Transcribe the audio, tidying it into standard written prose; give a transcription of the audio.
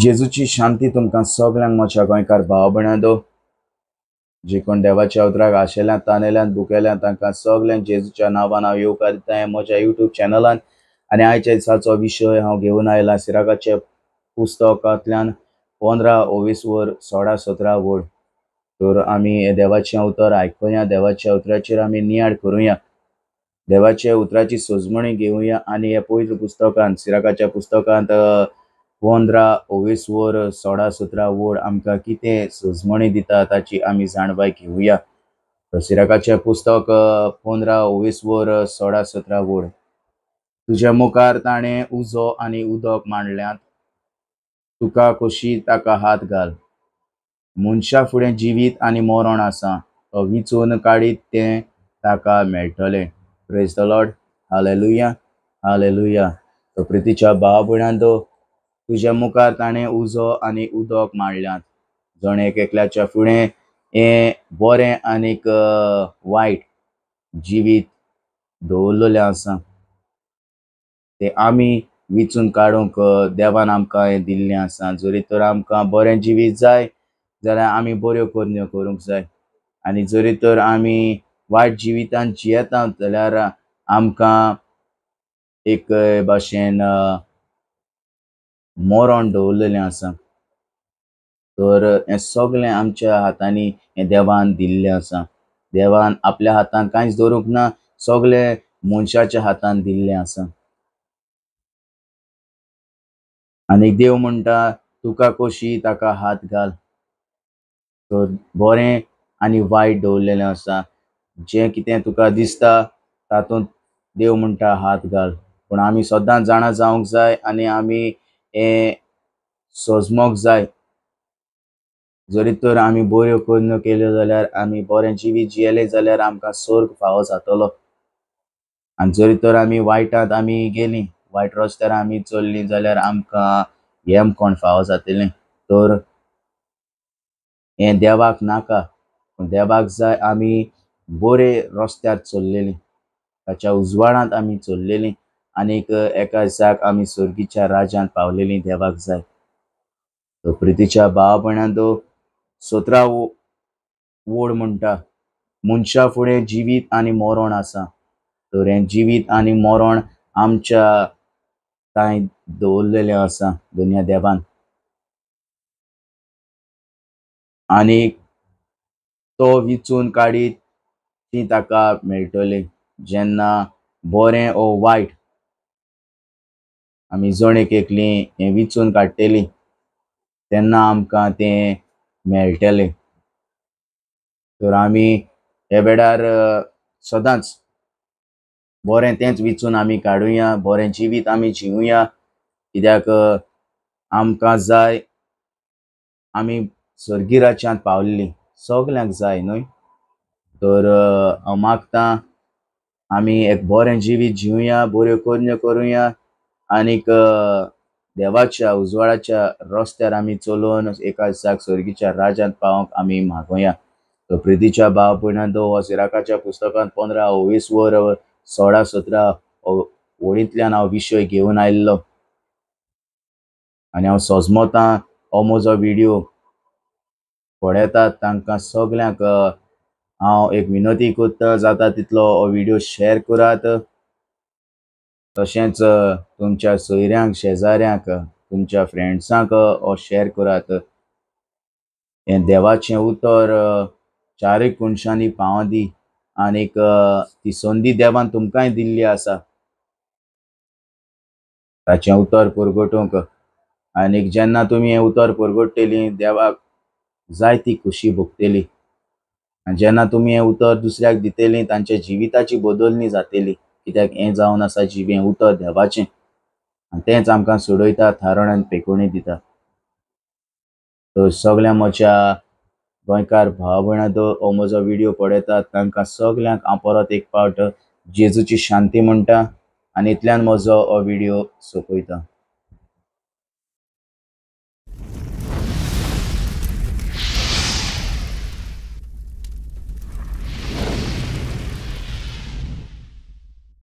जेजूची शांती तुमकां सगल्यांक म्हज्या गोंयकार भाव भयणांनो, जे कोण देवाच्या उतराक आशेल्यात, तानेल्यात, भुकेल्यात तांकां सगल्यांक जेजूच्या नांवान हांव येवकार दिता म्हज्या युट्यूब चॅनलान. आनी आयच्या दिसाचो विशय हांव घेवन आयला सिराकाच्या पुस्तकांतल्यान 15 ओवीसवर 16-17 वड. तर आमी देवाचें उतर आयकुया, देवाच्या उतराचेर आमी नियाळ करुया, देवाच्या उतराची सजमणी घेवया. आनी ह्या पवित्र पुस्तकांत सिराकाच्या पुस्तकांत 15 ओवीसवर 16-17 वड आमकां कितें सजमणी दिता ताची आमी जाणवाय घेवया. सिराकाचें पुस्तक 15 ओवीसवर 16-17 वड. तुज्या मुखार ताणें उजो आनी उदक मांडल्यात, तुका कशी ताका हात घाल. मनशा फुडें जिवीत आनी मरण आसा, तो विंचून काडीत तें ताका मेळटलें. Praise the Lord, hallelujah, hallelujah. तो प्रितीच्या भाव भयणांनो, तुज्या मुखार ताणें उजो आनी उदक मांडल्यात. जण एक एकल्याच्या फुडें हें बरें आनीक वायट जिवीत दवरलेलें आसा, तें आमी विंचून काडूंक देवान आमकां हें दिल्लें आसा. जरी तर आमकां बरें जिवीत जाय जाल्यार आमी बऱ्यो करण्यो करूंक जाय, आनी जरी तर आमी वायट जिवितान जियेतात जाल्यार आमकां एक भाशेन मरण दवरलेलें आसा. तर हें सगळें आमच्या हातांनी हें देवान दिल्लें आसा. देवान आपल्या हातान कांयच दवरूंक ना, सगळें मनशाच्या हातान दिल्लें आसा. आनी देव म्हणटा तुका कशी ताका हात घाल. तर बरें आनी वायट दवरलेलें आसा, जें कितें तुका दिसता तातूंत देव म्हणटा हात घाल. पूण आमी सदांच जाणा जावंक जाय आनी आमी हें सजमोंक जाय. जरी तर आमी बऱ्यो करण्यो केल्यो जाल्यार, आमी बरें जिवीत जियेले जाल्यार आमकां स्वर्ग फावो जातलो. आनी जरी तर आमी वायटांत आमी गेलीं, वायट रस्त्यार आमी चल्लीं जाल्यार आमकां येमकोण फावो जातलें. तर हें देवाक नाका, पूण देवाक जाय आमी बरे रस्त्यार चल्लेलीं, ताच्या उजवाडांत आमी चल्लेलीं आनीक एका दिसाक आमी स्वर्गीच्या राज्यांत पावलेलीं देवाक जाय. तर प्रितीच्या भाव भयणांनो, 17 वड म्हणटा मनशा फुडें जिवीत आनी मरण आसा. तर हें जिवीत आनी मरण आमच्या कांय दवरलेलें आसा दुनिया देवान. आनी तो विंचून काडीत ती ताका मेळटली. जेन्ना बरें ओ वायट आमी जण एक एकलीं हें विंचून काडटलीं तेन्ना आमकां तें मेळटलें. तर आमी हे वेळार सदांच बरें तेंच विंचून आमी काडुया, बरें जिवीत आमी जिवुया. कित्याक आमकां जाय आमी स्वर्गीय राज्यांत पावल्लीं, सगल्यांक जाय न्हय. तर हांव मागतां आमी एक बरें जिवीत जिवया, बऱ्यो करण्यो करुया आनीक देवाच्या उजवाडाच्या रस्त्यार आमी चलोवन एका दिसाक स्वर्गीच्या राज्यांत पावोवंक आमी मागोया. तर प्रितीच्या भाव भयणांनो, हो सिराकाच्या पुस्तकांत 15 ओवीसवर 16-17 वळींतल्यान हांव विशय घेवन आयिल्लो. आनी हांव सजमतां हो म्हजो व्हिडियो पळयतात तांकां सगल्यांक हांव एक विनंती करता, जाता तितलो हो व्हिडियो शेअर करात. तशेंच तुमच्या सोयऱ्यांक, शेजाऱ्यांक, तुमच्या फ्रेंड्सांक हो शेअर करात. हें देवाचें उतर चारूय कोनशांनी पावों दी आनीक ती संदी देवान तुमकांय दिल्ली आसा ताचें उतर परगटूंक. आनीक जेन्ना तुमी हें उतर परगट्टलीं देवाक जायती खुशी भोगतली. आनी जेन्ना तुमी हें उतर दुसऱ्याक दितलीं तांच्या जिविताची बदलणी जातली. कित्याक हें जावन आसा जिवें उतर देवाचें, आनी तेंच आमकां सोडयता, थारण आनी पेकोणी दिता. तर सगल्या म्हज्या गोंयकार भाव भयणांनो, हो म्हजो व्हिडियो पळयतात तांकां सगल्यांक हांव परत एक फावट जेजूची शांती म्हणटा आनी इतल्यान म्हजो हो व्हिडियो सोंपयता.